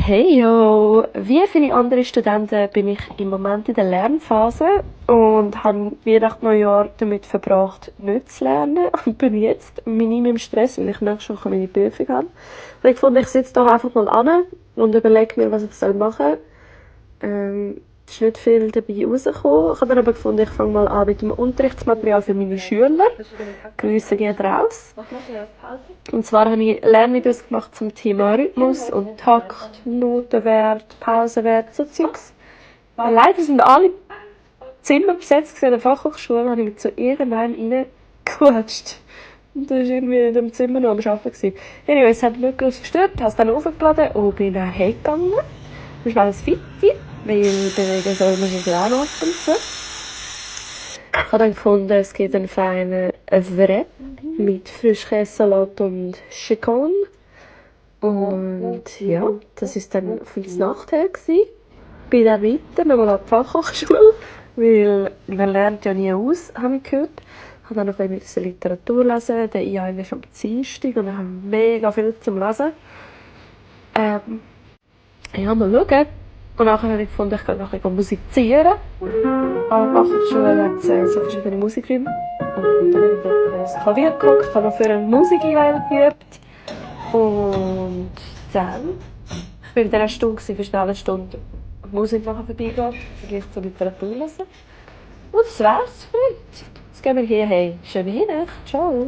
Heyo! Wie viele andere Studenten bin ich im Moment in der Lernphase und habe Weihnachten Neujahr damit verbracht, nicht zu lernen. Und bin jetzt minim im Stress, weil ich nächste Woche meine Prüfung habe. Und ich fand, ich sitze doch einfach mal an und überlege mir, was ich machen soll. Es ist nicht viel dabei rausgekommen. Ich habe dann aber gefunden, ich fange mal an mit dem Unterrichtsmaterial für meine Schüler. Grüße gehen raus. Und zwar habe ich Lernvideos gemacht zum Thema Rhythmus und Takt, Notenwert, Pausenwert, so Zeugs. Leider sind alle Zimmer besetzt gewesen in der Fachhochschule, habe ich mich zu irgendeinem reingequatscht. Und da war irgendwie in dem Zimmer noch am Arbeiten gewesen. Anyway, es hat mich nicht groß gestört, habe es dann aufgeladen und bin dann heimgegangen. Das war alles fit, weil bewegen soll man sich auch noch ab und zu. Ich habe dann gefunden, es gibt einen feinen Wrap mit Frischkäsesalat und Chicken. Und ja, das war dann für das Nachteil gewesen. Bin dann weiter, nochmal an die Fachhochschule, weil man lernt ja nie aus, habe ich gehört. Ich habe dann noch ein bisschen Literatur lesen, der IAI ist am Dienstag und ich habe mega viel zum Lesen. Ja, mal schauen. Und nachher habe ich gefunden, ich kann noch ein bisschen musizieren. An der Fachhochschule hat es so verschiedene Musikräume. Und dann habe ich dort das Klavier geguckt, habe noch für eine Musiklehre geübt. Und dann ich war in dieser Stunde für schnell eine Stunde Musik machen vorbeigehen, vielleicht zur Literatur lesen. Und das wär's für heute. Jetzt gehen wir hier. Hey, schöne Nacht. Ciao.